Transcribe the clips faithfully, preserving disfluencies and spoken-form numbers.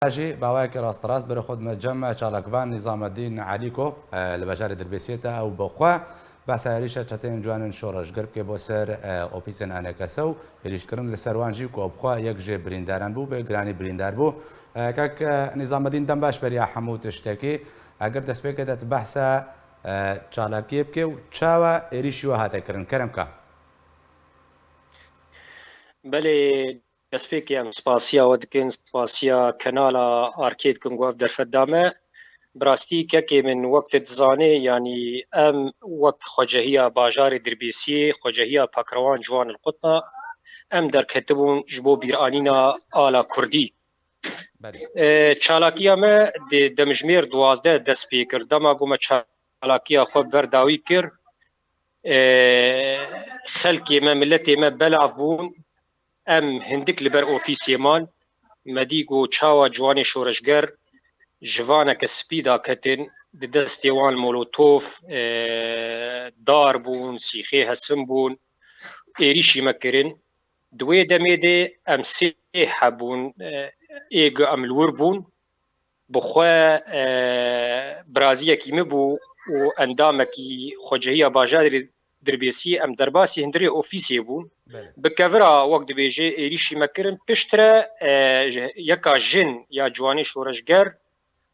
jî bawayekî rasterast bere xwe dime cem çalakvan Nîzamedîn Elîko, e, li bajarê Dirbêsiyê te ew bi xwe behsa êrîşa çeteyên ciwanên şoreşger bike bo ser, e, ofîsên A N K S û êrîşkirin li ser wan jî ku bi xwe yek ji birîndaran bû, bi giranî birîndar bû. E, kak, e, Nîzamedîn, dem baş beriya hemû tiştekî. Eger destpêkê de tu behsa, e, çalakiyê bike û çawa êrîşî we hate kirin? Kerem ka. Belê, destpêkê em spasiya we dikin, spasiya kanala Arkê dikin ku ev derfet da me. Bi rastî kekê min, wek te dizanê, yanî em wek xwecehiya bajarê Dirbêsiyê, xwecehiya Pakrewan Ciwan li Qutna, em derketibûn ji bo bîranîna ala Kurdî. Belê. E, çalakiya me di demjimêr duwazdeh dest pê kir. Dema ku me çalakiya xwe berdawî kir, e, xelkê me, miletê me belav bûn. Em hindik li ber ofîsê man. Me dî ku çawa ciwanê şoreşger ji vaneke spî daketin, di destê wan molotof, e, dar bûn, sîxê hesin bûn, êrîşî me kirin. Di wê demê de em sê hebûn, e, ê ku em li wir bûn. Bi xwe, e, biraziyekî min bû û endamekî xwecehiya bajarê Dirbêsiyê, em derbasî hundirê ofîsê bûn. Belê. Bi kevira, wek dibêje, êrîşî me kirin. Piştre, e, ji, yeka jin ya ciwanê şoreşger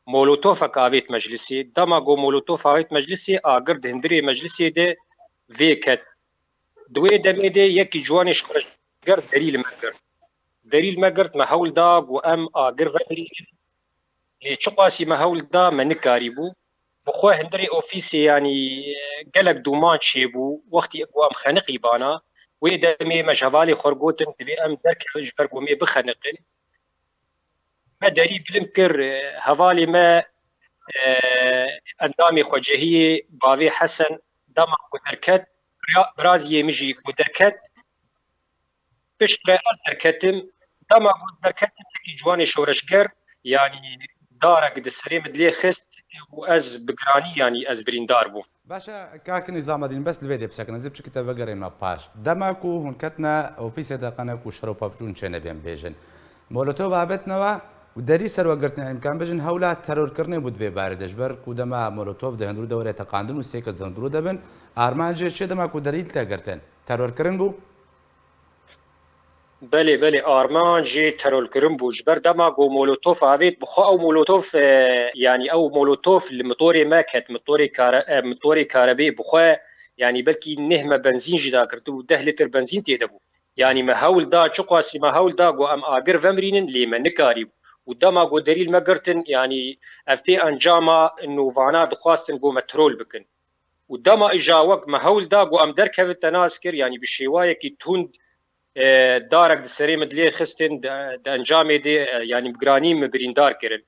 molotofek avêt meclisê. Dema ku molotof avêt meclisê, agir di hundirê meclisê de vê ket. Di wê demê de yekî ciwanê şoreşger derî li me girt. Derî li me girt, me hewl da ku em agir vemirînin. Lê çiqasî me hewl da, me nikarîbû. Bi xwe hundirê ofîsê, yanî, gelek dûman çêbû. Wextî ku em xeniqîbana, wê demê me ji hevalê xwe re gotin, divê em derkevin ji ber ku em ê bixeniqin. Me derî bilind kir, e, hevalê me, e, endamê xwecehiyê bavê Hesen, dema ku derket, bira-, biraziyê min jî ku derket, piştre ez derketim, dema ku derketim, yekî ciwanê şoreşger, yanî darek di serê min dilê xist û ez bi giranî, yanî ez birîndar bûm. Baş e, kak Nîzamadîn, bes li vê dê bisekin, ez ê piçekî te vegerîme paş. Dema ku hûn ketine ofîsê de, qene ku şer û pevçûn çênebên bêjin, molotov avêtine we û derî ser we girtine, îmkan bêjin hewla terorkirinê bû di vê barê de, ji ber ku dema molotov di hundirû de were teqandin û sê kes di hundirû de bin, armancê çi dema ku derî li te girtin? Terorkirin bû? Belê, belê, armanc jê terorkirin bû. Ji ber dema ku molotof avêt, bi xwe ew molotof, e, yanî ew molotof li motorê me ket, motorê kare-, e, motorê karebê bi xwe, yanî belkî neh me benzîn jî dakirtibû, deh lîtir benzîn tê de bû. Yanî me hewl da, çiqasî me hewl da ku em agir vemirînin, lê me nikarîbû. Û dema ku derî li me girtin, yanî ev tê encama novana dixwastin ku me trol bikin. Û dema îja wek me hewl da ku em derkevin, te nas kir, yanî bi şêwayekî tund, e, darek di serê min dilê xistin, di, di encamê de, e, yanî bi giranî min birîndar kirin.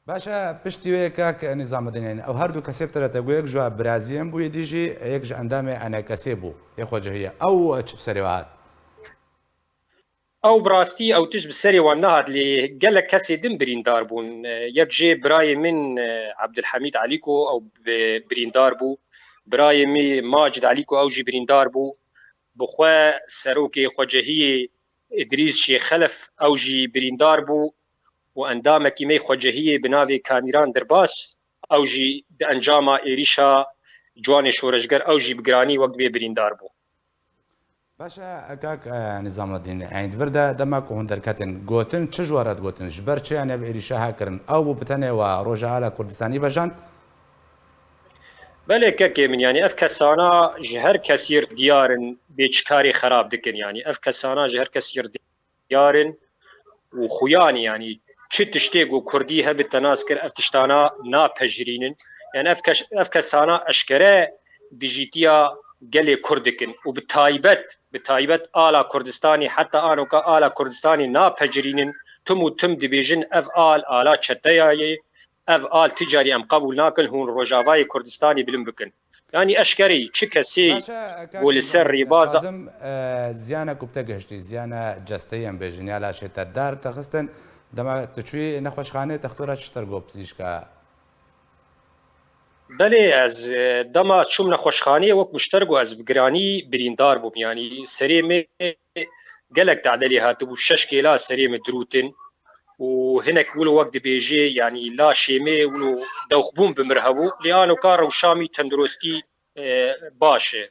Baş e, piştî wê kak Nîzamedîn, yanî ew her du kesê bi te re te got, yek ji biraziyên bû, yê dî jî yek ji endamê A N K S'ê bû, yê xwecihiyê. Ew çi bi serê we hat? Ew bi rastî ew tişt bi serê wan nehat, lê gelek kesê din birîndar bûn. Yek jê birayê min, e, Ebdulhemîd Elîko, ew bi-, birîndar bû. Birayê min Macid Elîko, ew jî birîndar bû. Bi xwe serokê xwecehiyê Îdrîs Şêxelef, ew jî birîndar bû û endamekî me xwecehiyê bi navê Kamîran Dirbas, ew jî di encama êrîşa ciwanê şoreşger, ew jî bi giranî wek divê birîndar bû. Baş e, kak, e, Nîzameddîn, yanî di vir de dema ku hûn derketin, gotin, çi ji we re digotin? Ji ber çi, yanî ev êrîşa ha kirin? Ew bû bi tenê we Rojava Kurdistanî vejand? Belê kekê min, yanî ev kesana ji her kesî re diyar in, bê çi karê xerab dikin, yanî ev kesana ji her kesî re diyar in û xuyanî, yanî çi tiştê ku Kurdî hebe te nas kir, ev tiştana napejirînin. Yanî ev kes-, ev kesana eşkere dijîtiya gelê Kurd dikin û bi taybet, bi taybet ala Kurdistanî, heta anoka ala Kurdistanî napejirînin, tim û tim dibêjin ev al ala çeteya ye, ev al ti carî em qebûl nakin, hûn Rojavayê Kurdistanî bilind bikin. Yanî eşkerî çi kesê Baş e, kak ku li ser Nîzam, rêbaza dixwazim, e, ziyana ku bi te gihiştî, ziyana cesteyî em bêjin, ya laşê te dar te xistin, dema tu çûyî nexweşxanê, te xwe re çi ter got pizîşka? Belê, ez, e, dema çûm nexweşxanê, wek min ji te re got, ez bi giranî birîndar bûm. Yanî serê min gelek tade lê hatibû, şeş kêla serê min dirûtin. û hinek wilo wek dibêjê, yanî la Şêmê wilo dewxbûn bi mir hebû, lê anoka rewşa min tenduristî, e, baş e.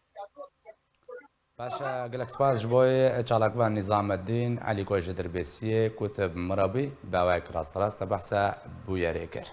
Baş e, gelek spas ji bo yê çalakvan Nîzameddîn Elî ku ji Dirbêsiyê ku tu bi min re bûyî, bi awayek rasterast te behsa bûyerê kir.